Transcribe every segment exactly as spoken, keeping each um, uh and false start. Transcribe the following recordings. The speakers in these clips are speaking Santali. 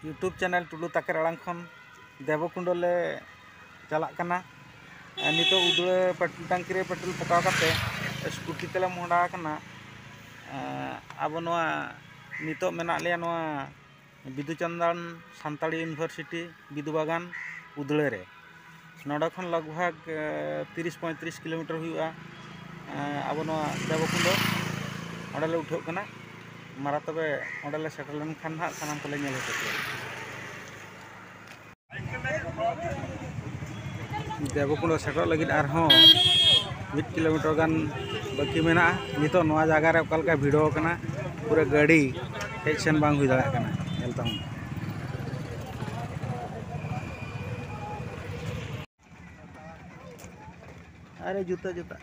YouTube channel ᱴᱩᱰᱩ ᱛᱟᱠᱮᱨ ᱟᱲᱟᱝ ᱠᱷᱚᱱ ᱫᱮᱵᱚᱠᱩᱸᱰᱚ ᱞᱮ ᱪᱟᱞᱟᱜ ᱠᱟᱱᱟ᱾ ᱟᱨ ᱱᱤᱛᱚᱜ ᱩᱫᱽᱲᱟᱹ ᱯᱮᱴᱨᱳᱞ ᱴᱟᱝᱠᱤ ᱨᱮ ᱯᱮᱴᱨᱳᱞ ᱯᱚᱠᱟᱣ ᱠᱟᱛᱮ ᱥᱠᱩᱴᱤ ᱛᱮᱞᱮ ᱢᱚᱦᱰᱟ ᱟᱠᱟᱱᱟ᱾ ᱮᱸ, ᱟᱵᱚ ᱱᱚᱣᱟ ᱱᱤᱛᱚᱜ ᱢᱮᱱᱟᱜ ᱞᱮᱭᱟ ᱱᱚᱣᱟ ᱵᱤᱫᱩ ᱪᱟᱸᱫᱟᱱ ᱥᱟᱱᱛᱟᱲᱤ ᱤᱭᱩᱱᱤᱵᱷᱟᱨᱥᱤᱴᱤ ᱵᱤᱫᱩ ᱵᱟᱜᱟᱱ ᱩᱫᱽᱲᱟᱹ ᱨᱮ᱾ ᱱᱚᱰᱮ ᱠᱷᱚᱱ ᱞᱟᱜᱽ ᱵᱷᱟᱜᱽ, ᱮ, ᱛᱤᱨᱤᱥ ᱯᱚᱸᱭᱛᱨᱤᱥ ᱠᱤᱞᱳᱢᱤᱴᱟᱨ ᱦᱩᱭᱩᱜᱼᱟ, ᱮ, ᱟᱵᱚ ᱱᱚᱣᱟ ᱫᱮᱵᱚᱠᱩᱸᱰᱚ᱾ ᱚᱸᱰᱮ ᱞᱮ ᱩᱴᱷᱟᱹᱜ ᱠᱟᱱᱟ᱾ ᱢᱟᱨᱟ ᱛᱚᱵᱮ ᱚᱸᱰᱮ ᱞᱮ ᱥᱮᱴᱮᱨ ᱞᱮᱱᱠᱷᱟᱱ ᱱᱟᱦᱟᱜ ᱥᱟᱱᱟᱢ ᱠᱚᱞᱮ ᱧᱮᱞ ᱦᱚᱪᱚ ᱯᱮᱭᱟ᱾ ᱫᱮᱵᱚᱠᱩᱸᱰᱚ ᱥᱮᱴᱮᱨᱚᱜ ᱞᱟᱹᱜᱤᱫ ᱟᱨᱦᱚᱸ ᱢᱤᱫ ᱠᱤᱞᱳᱢᱤᱴᱟᱨ ᱜᱟᱱ ᱵᱟᱹᱠᱤ ᱢᱮᱱᱟᱜᱼᱟ᱾ ᱱᱤᱛᱚᱜ ᱱᱚᱣᱟ ᱡᱟᱭᱜᱟ ᱨᱮ ᱚᱠᱟ ᱞᱮᱠᱟ ᱵᱷᱤᱲ ᱟᱠᱟᱱᱟ, ᱯᱩᱨᱟᱹ ᱜᱟᱹᱰᱤ ᱦᱮᱡ ᱥᱮᱱ ᱵᱟᱝ ᱦᱩᱭ ᱫᱟᱲᱮᱭᱟᱜ ᱠᱟᱱᱟ᱾ ᱧᱮᱞ ᱛᱟᱵᱚᱱ ᱯᱮ᱾ अरे जूता जूता।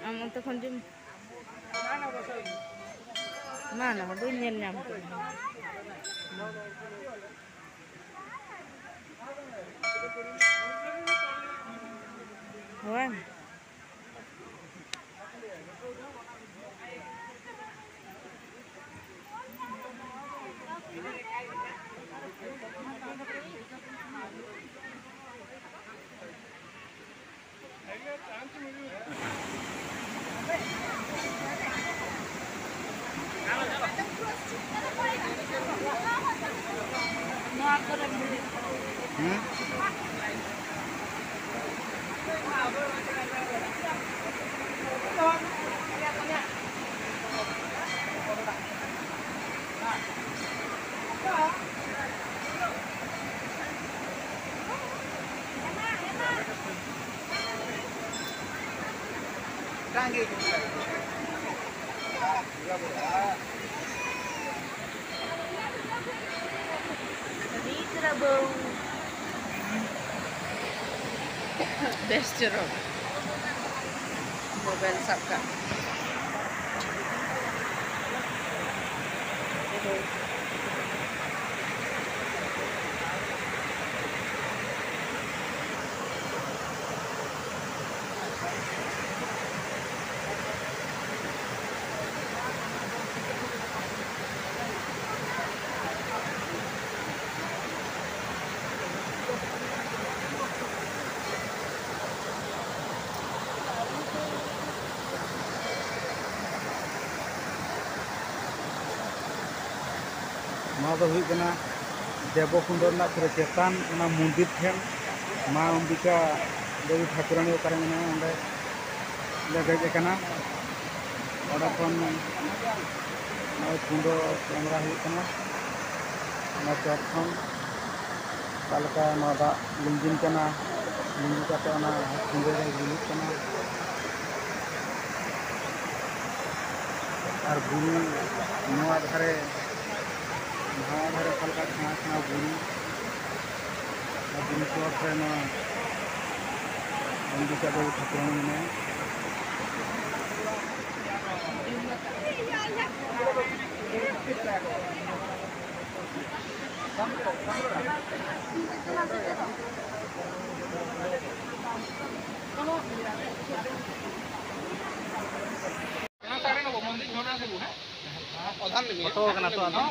ᱟᱢ ᱚᱱᱛᱮ ᱠᱷᱚᱱ ᱡᱩᱢ᱾ ᱢᱟ ᱱᱟ, ᱵᱟᱹᱧ ᱧᱮᱞ ᱧᱟᱢ ᱠᱮᱫᱟ᱾ ᱦᱳᱭ᱾ ᱦᱮᱸ? ᱵᱮᱥ ᱪᱚᱨᱚᱠ᱾ ᱢᱳᱵᱟᱭᱤᱞ ᱥᱟᱵ ᱠᱟᱜ ᱢᱮ᱾ ᱱᱚᱣᱟ ᱫᱚ ᱦᱩᱭᱩᱜ ᱠᱟᱱᱟ ᱫᱮᱵᱚᱠᱩᱱᱰᱚ ᱨᱮᱱᱟᱜ ᱯᱩᱨᱟᱹ ᱪᱮᱛᱟᱱ ᱚᱱᱟ ᱢᱚᱱᱫᱤᱨ ᱴᱷᱮᱱ ᱢᱟ ᱚᱢᱵᱤᱠᱟ ᱫᱮᱵᱤ ᱴᱷᱟᱹᱠᱩᱨᱟᱹᱱᱤ ᱚᱠᱟᱨᱮ ᱢᱮᱱᱟᱭᱟ, ᱚᱸᱰᱮ ᱞᱮ ᱫᱮᱡ ᱟᱠᱟᱱᱟ᱾ ᱚᱸᱰᱮ ᱠᱷᱚᱱ ᱱᱚᱜᱼᱚᱭ ᱠᱩᱸᱰᱟᱹ ᱠᱮᱢᱮᱨᱟ ᱦᱩᱭᱩᱜ ᱠᱟᱱᱟ᱾ ᱚᱱᱟ ᱪᱚᱴ ᱠᱷᱚᱱ ᱚᱠᱟ ᱞᱮᱠᱟ ᱱᱚᱣᱟ ᱫᱟᱜ ᱞᱤᱸᱡᱤᱱ ᱠᱟᱱᱟ, ᱞᱤᱸᱡᱤ ᱠᱟᱛᱮ ᱚᱱᱟ ᱠᱩᱸᱰᱟᱹ ᱨᱮ ᱧᱩᱨᱩᱜ ᱠᱟᱱᱟ᱾ ᱟᱨ ᱵᱩᱨᱩ ᱱᱚᱣᱟ ᱫᱷᱟᱨᱮ, ᱱᱚᱣᱟ ᱫᱷᱟᱨᱮ ᱚᱠᱟ ᱞᱮᱠᱟ ᱥᱮᱬᱟ ᱥᱮᱬᱟ ᱵᱩᱨᱩ, ᱟᱨ ᱵᱩᱨᱩ ᱪᱚᱴ ᱨᱮ ᱱᱚᱣᱟ ᱚᱢᱵᱤᱠᱟ ᱫᱮᱵᱤ ᱴᱷᱟᱹᱠᱩᱨᱟᱹᱱᱤ ᱢᱮᱱᱟᱭᱟ᱾ ᱯᱷᱳᱴᱳ ᱠᱟᱱᱟ ᱛᱚ ᱟᱫᱚ᱾